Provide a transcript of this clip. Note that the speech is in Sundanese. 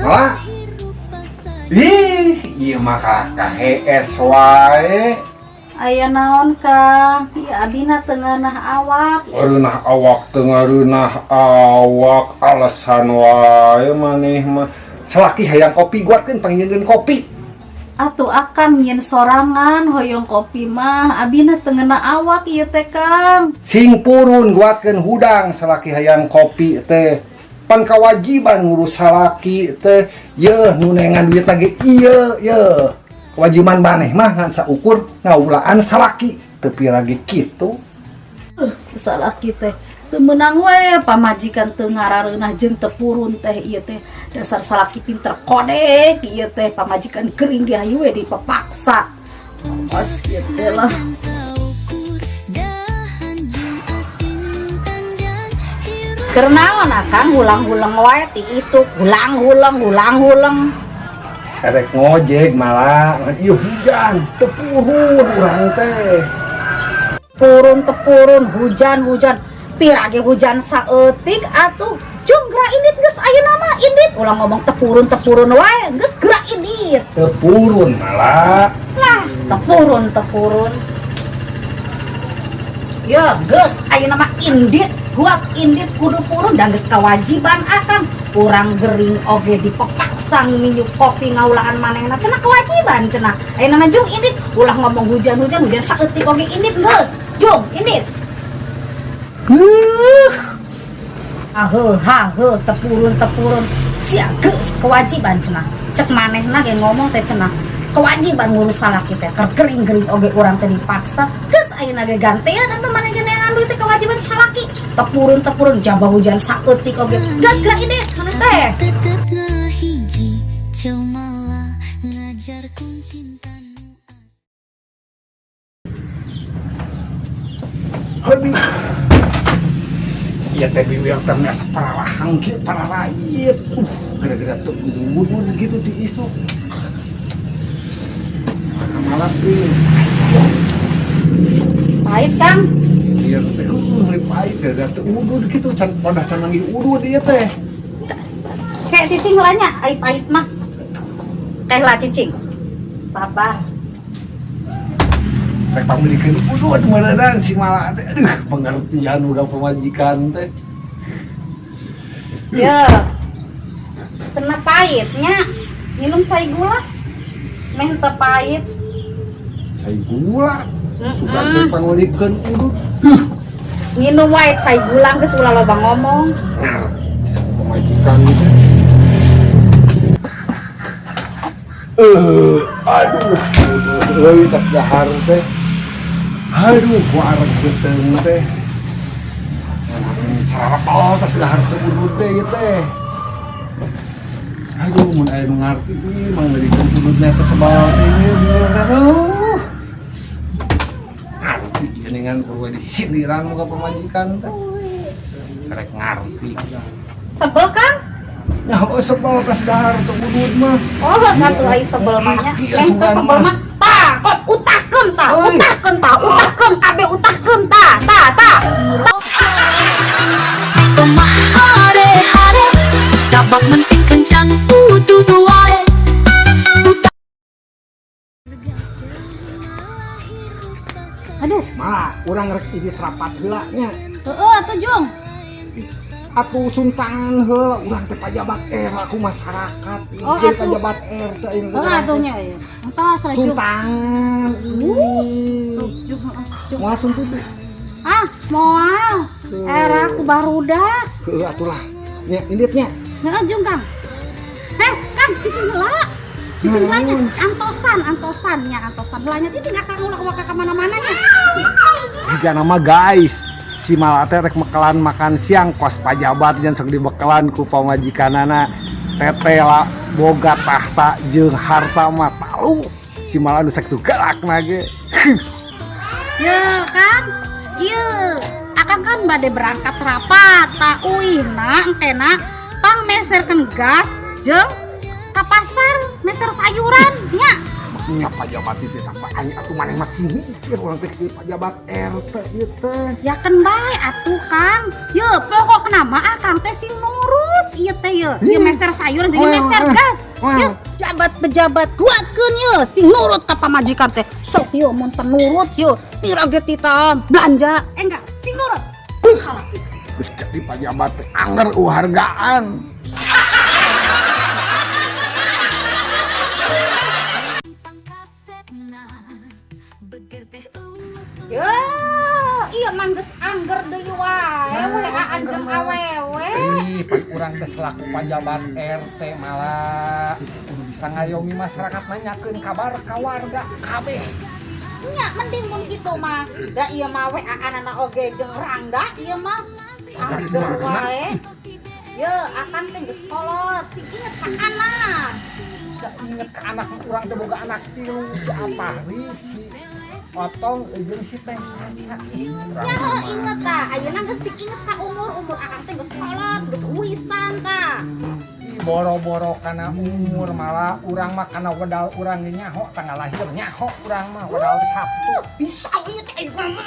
Lah. Ih, ieu mah kahees wae. Aya naon, Kang? Ieu abina teu ngeunah awak. Reunah awak teu ngareunah awak, alasan wae maneh mah. Salaki hayang kopi, guatkeun panginjeun kopi. Atuh akang nyieun sorangan hoyong kopi mah, abina teu ngeunah awak ieu teh, Kang. Sing purun, guatkeun hudang, salaki hayang kopi teh. Pan kewajiban ngurus salaki teh, yeuh nu neangan duit lagi ieu yeuh. Kewajiban maneh mah ngan saukur ngaulaan salaki, teu lagi kitu. Salaki teh teu meunang we, pamajikan teu ngarareunah jeung teu purun teh ieu teh. Dasar salaki pinter kodek ieu teh, pamajikan gering ge hayu we dipapaksa. Awas ieu teh lah. Saukur dahan jeung asin tanjan hirup. Keur naon akang hulang-huleng wae ti isuk, hulang-huleng, hulang-huleng? Erek ngojek malah, ngan ieu hujan, teu purun urang teh. Purun teu purun, hujan-hujan. Pira ge hujan saeutik atuh. Jung, geura indit geus ayeuna mah, indit. Ulah ngomong teu purun teu purun wae, geus geura indit. Teu purun malah. Lah, teu purun teu purun. Ya, geus ayeuna mah indit, guat indit, kudu purun dan geus kewajiban akang. Urang gering oge dipepaksa nginum kopi ngaulaan manehna, cenah kewajiban cenah. Ayeuna mah jung indit, ulah ngomong hujan-hujan, hujan saeutik oge indit geus. Jung, indit. Huh. Ahe, hahe, teu purun teu purun. Sia geus kewajiban cenah. Cek manehna ge ngomong teh cenah. Kewajiban ngurus salaki teh. Keur gering-gering oge urang teh dipaksa. Geus ayeuna ge gantian atuh maneh ge neangan duit teh kewajiban salaki. Teu purun teu purun, jaba hujan saeutik oge. Geus geura indit maneh teh. Tetep ngahiji cuma ngajarkeun cinta nu Aduh. Iya teh, bibir teh biasa paralahang kieu pararait. Gara-gara teu udud gitu ti isuk. Malah euy. Pahit, Kang. Bibir teh pahit gara-gara teu udud gitu, can pada can manggih udud ieu teh. Kayak cicing lah nya, ai pahit mah. Kayak lah cicing. Sabar. Rek pamilikeun udud meureunnan si Mala teh. Aduh, pengertian uga pamajikan teh. Ya. Cenah pahitnya. Minum cai gula. Meh teu pahit. Cai gula. Suka teh pangmeulikeun udud. Minum wae cai gula geus, ulah loba ngomong. Pamajikan teh. Aduh, euy, tas dahar teh. Aduh, wareg beuteung teh. Sarapal tas dahar teu udud teh ieu teh. Aduh, mun aya nu ngarti ieu mangmeulikeun ududna teh sebal teh ieu bener teh. Aduh. Ngarti geuningan kudu disindiran muka pamajikan teh. Rek ngarti. Sebel, Kang? Ya, oh, sebel tas dahar teu udud mah. Oh, atuh ai sebel mah nya. Iya, Meh teu sugan sebel mah. mah. Tah, kok utahkeun tah, Euy. Utahkeun tah, utahkeun kabeh, utahkeun tah, tah, tah. Hare-hare sabab penting kencang udud wae. Aduh, Malah urang rek ini rapat heula nya. Heeh atuh, Jung. Atuh suntangan heula, urang teh pajabat R, aku masyarakat. Oh, Jadi atuh. Pajabat RT ini. Heeh atuh nya ieu. Entos lah, Jung. Suntangan. Ih. Tuh, Jung, heeh, Jung. Moal suntuk teh. Ah, moal. Era aku barudak. Heuh atuh lah. Nya inditnya. Heeh, Jung, Kang. Heh, Kang, cicing heula. Cicing heula nya. Antosan, antosan nya, antosan heula nya cicing akang ulah waka ka mana-mana nya. Jika nama guys, si Mala teh rek mekelan makan siang kos pajabat jangan sok dibekelan ku pamajikanana. Teteh lah boga tahta jeung harta mah tahu si Mala nu sakitu galak ge. Ya, Kang. Ieu, akang kan bade berangkat rapat, tah uihna engkena pang meserkeun gas jeung ka pasar meser sayuran nya. Nya pajabat itu tak aing atuh maneh masih mikir urang teh si pajabat RT ieu teh. Ya kan bae atuh, Kang. Ye, pokokna mah akang teh sing nurut ieu teh ye. Ieu, ieu meser sayur jeung ieu meser gas. Yeuh, jabat pejabat kuatkeun yeuh, sing nurut ka pamajikan teh. Sok yeuh mun teu nurut yeuh, tira ge tita belanja. Eh enggak, sing nurut. Salaki. Geus jadi pajabat teh anger uhargaan. Yo, iya mah geus angger deui wae, WA-an jeung awewe. Ih, pan urang teh selaku pajabat RT malah kudu bisa ngayomi masyarakat, nanyakeun kabar ka warga kabeh. Nya mending mun kitu mah. Da ieu mah WA-anana oge jeung rangda ieu mah. Angger wae. Ye, akang teh geus kolot, sing inget ka anak. Da inget ke anak, urang teh boga anak tilu, si Apahri, si Otong, jeung si Teh Sasa. Ih, urang Ya mah. heuh, inget tah, ayeuna geus sing inget ka umur, umur akang teh geus kolot, geus wisan tah. Ih, boro-boro kana umur malah, urang mah kana wedal urang ge nyaho, tanggal lahir nyaho urang mah, wedal teh Sabtu. Bisa ieu teh aing mah.